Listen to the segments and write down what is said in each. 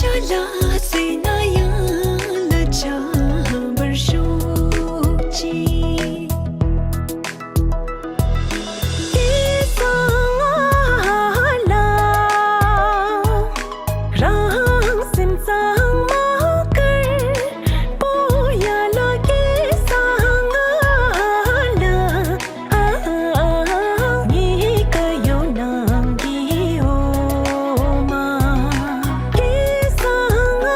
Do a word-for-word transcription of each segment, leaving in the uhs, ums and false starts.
ལ་སེ་ན་ཡང་ལ་ཆ་བར་ཤོག་ཅིག་གེ་སང་ང་ལ་རང་སེམས་གཙང་མ་ཀར་པོ་ཡ་ལ་གེ་སང་ང་ལ། ངའི་ཀ་ཡོ་ནང་གི་འོ་མ་གེ་སང་ང་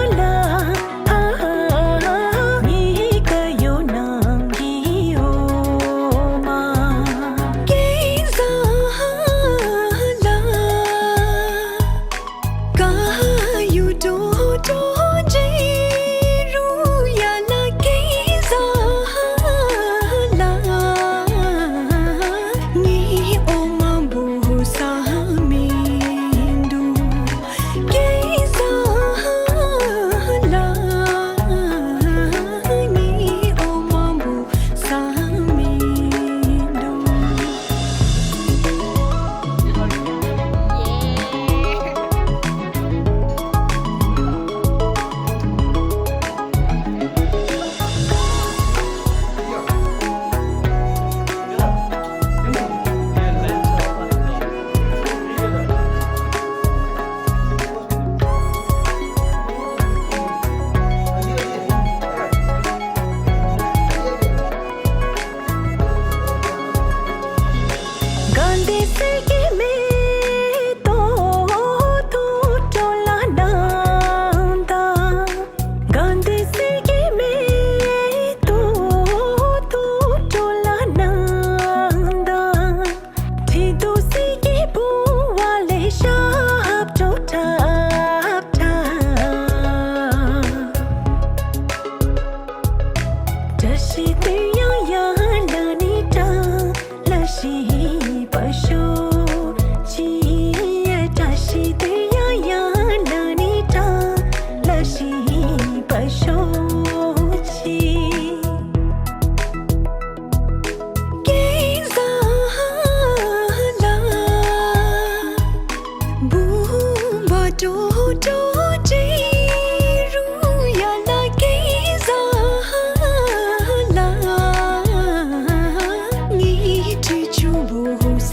ལ། ངའི་ཀ་ཡོ་ནང་གི་འོ་མ་གེ་སང་ང་ལ། ཀ་ཡུ་ཏོ་ཏོ་ཇེ་རུ་ཡ་ལ་གེ་སང་ང་ལ། ངའི་འོ་མ་བོ་ས་མི་འདུག་གེ་སང་ང་ལ། ངའི་འོ་མ་བོ་ས་མི་འདུག་གང་དེ་སེ་གི་མེ་ཏོ་ཐུ་ཏོ་ལ་ནང་ད། གང་དེ་སེ་གི་མེ་ཏོ་ཐུ་ཏོ་ལ་ནང་ད། ཁྲི་ཏོ་སེ་གི་བུ་བ་ལེ་ཤ་ཧབ་ཏོ་ཏབ་ཏབ། བཀྲ་ཤིས་དུས་ཡང་ཡང་ལ་ནི་བཀྲ་ལ་ཤིས་པ་ཤོག་ཅིག་བཀྲ་ཤིས་དུས་ཡང་ཡང་ལ་ནི་བཀྲ་ལ་ཤིས་པ་ཤོག་ཅིག་གེ་སང་ང་ལ། བུམ་པ་ཏོ་ཏོ་ཏི་རུ་ཡ་ལ་གེ་སང་ང་ལ། ངའི་ཁྲི་ཆུང་བོ་ས་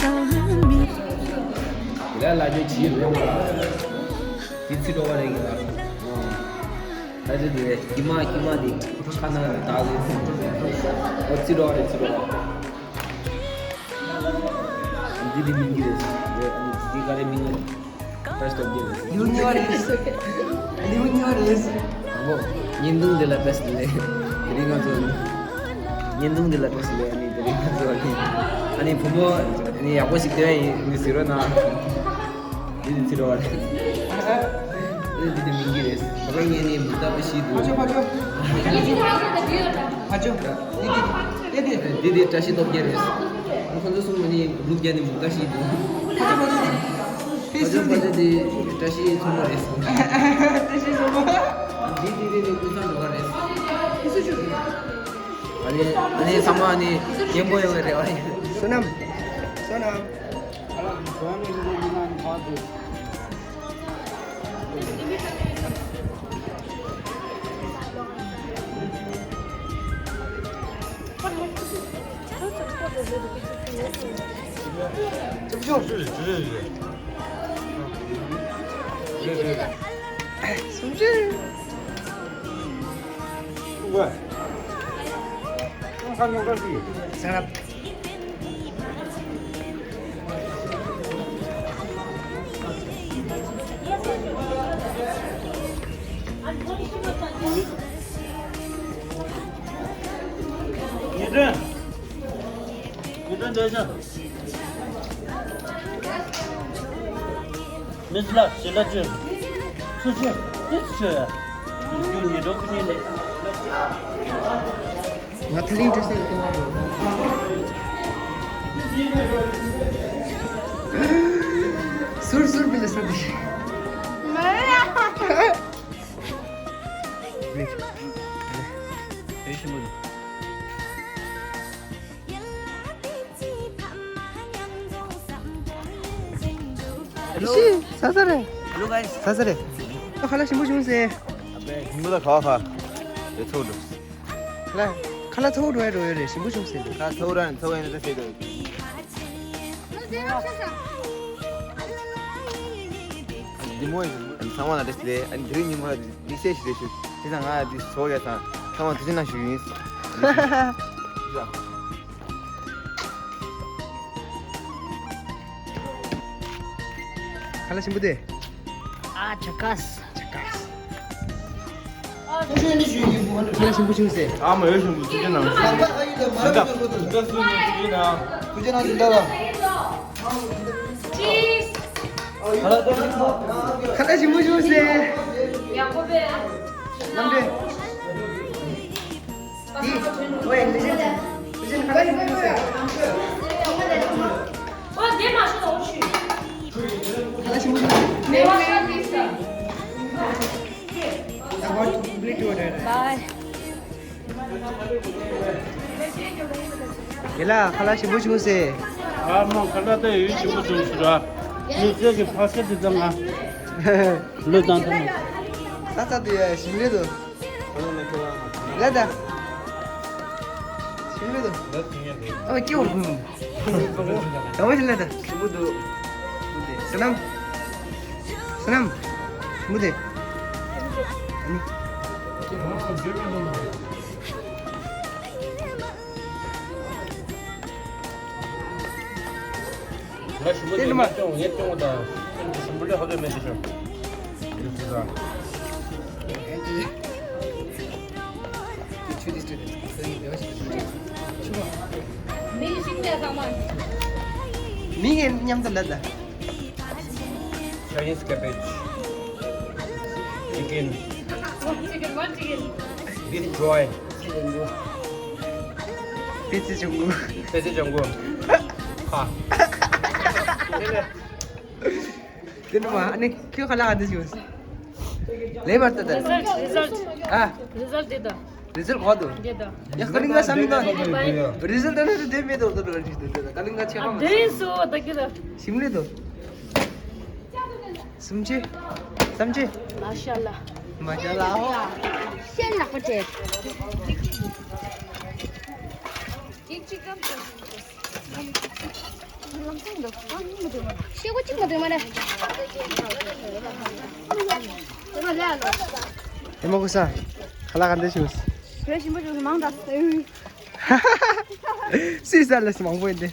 མི། དེ་ལ་ལ་རྒྱུ་ཇི་རེད་མ་ལ། དེ་ཚི་འགྲོ་བ་རེད་གི་ལ། ད་ཅི་དེ་ཀི་མ་ཀི་མ་དེ་ཁ་ནང་ལ་དག་གི། ཨོ་ཚི་འགྲོ་བ་རེད་ཚི་འགྲོ་བ། འདི་འདི་མིང་གི་རེད། རེད། ཨ་ནི་འདི་ག་རེ་མིང་རེད། བཀྲ་ཤིས་སྟོབས་རྒྱལ་རེད། ལེའུ་གཉིས་པ་རེད། ལེའུ་གཉིས་པ་རེད། དང་པོ། བརྙན་ཐུང་འདི་ལ་དཔེ་སྲིད་ལས། དེ་རིང་ང་ཚོ་ནི། བརྙན་ཐུང་འདི་ལ་དཔེ་སྲིད་ལས། ཨ་ནི་དེ་རིང་ང་ཚོ་ནི། ཨ་ནི་བུ་མོ་ནི་ཡག་པོ་ཞིག་སྟོན་ཡིན་ནི་ཟེར་རོགས་གནང་། འདི་ནི་ཚི་རོ་བ་རེད། འདི་འདི་འདི་མིང་གི་རེད། ད་ག་ངས་ནི་མི་ལྟ་བུ་ཞིག་འདུག་ཕ་ཇོ་ཕ་ཇོ། ཕ་ཇོ། འདི་འདི་འདི་འདི་བཀྲ་ཤིས་སྟོབས་རྒྱལ་རེད། ཁོ་ཚོ་གསུམ་ནི་རུབ་རྒྱལ་ནི་མི་ལྟ་ཞིག་འདུག་ཕ་ཇོ་ཕ་ཇོ་འདི། ཕ་ཇོ་ཕ་ཇོ་འདི་བཀྲ་ཤིས་མཚོ་མོ་རེད། བཀྲ་ཤིས་མཚོ་མོ། འདི་འདི་འདི་ནི་ཀུན་བཟང་འགྲོ་བ་རེད། ཨ་ནི་ཨ་ནི་ཚང་མ་ཨ་ནི་སྐྱེན་པོ་ཡོང་བའི་རེ་བ་ཡིན། བསོད་ནམས། བསོད་ནམས། ཉི་སྒྲོན། ཉི་སྒྲོན་འདྲ་ཞིང་། མི་ལ་ཞི་ལ་ཅུ། སུ་ཅུ། ཏི་ཅུ། རྒྱུ་ཉི་སྒྲོན་ཁུ་ཉི་ལེ། ང་ཐི་ལིང་ཏྲི་སེ་ཏོ་བ་རོ། ཟུར་ཟུར་པི་ལ་ས་དི། མ་ར། ཤི། ས་ས་རེད། Hello guys. ས་ས་རེད། ཁ་ལག་ཞིམ་པོ་བྱུང་ཟེར། ཨ་པེ་ཞིམ་པོ་ད་ག་བ་ཁ། དེ་ཚོ་འགྲོ། ཁ་ལག་ཁ་ལག་ཚོ་འགྲོ་ཡ་འགྲོ་ཡ་རེད། ཞིམ་པོ་བྱུང་ཟེར། ཁ་ཚོ་ར་ནི་ཚོ་ཡ་ནི་ད་ཟེར་འགྲོ། འདི་མོ་ཡིན། ཚང་མ་ལ་བཀྲ་ཤིས་བདེ་ལེགས། ཨ་ནི་དེ་རིང་ཉིན་མོ་ལ་འདི་གསལ་ཞིག་རེད་ཞུ། དེ་དང་ང་འདི་བཟོ་ཡ་དང་ཚང་མ་ཐུགས་རྗེ་གནང་ཞུ་ཡིན། ཁ་ལག་ཞིམ་པོ་དེ། ཨ་ཆ་ཀ་ས། ཆ་ཀ་ས། ཁ་ལག་ཞིམ་པོ་བྱུང་ཟེར། ཨ་མ་ཡོད་ཞིམ་པོ་ཐུགས་རྗེ་གནང་། ཐུགས་རྗེ་གནང་། ཐུགས་རྗེ་གནང་། ཐུགས་རྗེ་གནང་། ཁ་ལག་ཞིམ་པོ་བྱུང་ཟེར། ཡག་པོ་བས། རྣམ་འདྲེན། འདི། ཝེ་འདི་བཞིན། འདི་བཞིན་ཁ་ལག་ཞིམ་པོ་བྱུང་ཟེར། ཁ་ལག་ཞིམ་པོ་བྱུང་ཟེར། Bye. ཡ་ལ་ཁ་ལག་ཞིམ་པོ་བྱུང་ཟེར། ཨ་མ་ཁ་ལག་ད་ཡོད་ཞིམ་པོ་བྱུང་ཟེར་ར། མི་ཚེ་གི་ཕ་ཤ་དེ་ད་ང་། ལོ་དང་ཐོག་ད་ད་དེ་ཞིམ་རེད་དོ། ལ་ད། ཞིམ་རེད་དོ། ཨ་ཀྱི་འོ། ད་བ་ཞིག་ལ་ད། ཞིམ་པོ་འདུག་ས་ནམ། ས་ནམ། ཞིམ་པོ་དེ། ཨ་ནི། ང་ཞིམ་པོ་དེ་ནི་མ། ངས་སྐྱོང་ངས་སྐྱོང་བ་དང་། ཞིམ་པོ་ལས་ཧ་ལས་མེད་དེ་ཤོག་མི་ངས་མཉམ་དུ་ལབ་ད། Chinese cabbage, chicken, chicken, what chicken? Beef joy. པི་ཙི་ཆུང་ངུ། པི་ཙི་ཆུང་ངུ། ཁ། དེ་ནི་མ་ཨ་ནི་ཁྱོད་ཁ་ལག་འདི་ཞུ། ལེ་བར་ཏ་ད། Result, result. ཨ། Result དེ་ད། Result གོ་དུ། དེ་ད། ཡ་ཀ་ལིང་ག་ས་མི་ད། Result ད་ནི་དེ་མེད་དོ་དོ་དོ་ཀ་ལིང་ག་ཆེ་ཨ་ཁ་མ། དེ་སོ་ད་ཀི་ད། ཞིམ་ལེ་དོ། སུམ་ཅེ། སམ་ཅེ། མ་ཤ་ལ། མ་ཤ་ལ། ཤེས་ལག་པ་ཅེ། ཅིག་ཅིག་གམ་ཅེ། ཤེས་གོ་ཅིག་མ་འདུག་མ་རེད། ཨེ་མ་ཀུ་ས། ཁ་ལག་ག་འདྲ་བྱུང་། བོད་ཞིམ་པོ་བྱུང་མང་དྲགས། སུས་ཟ་ལས་མང་པོ་ཡིན་ཏེ།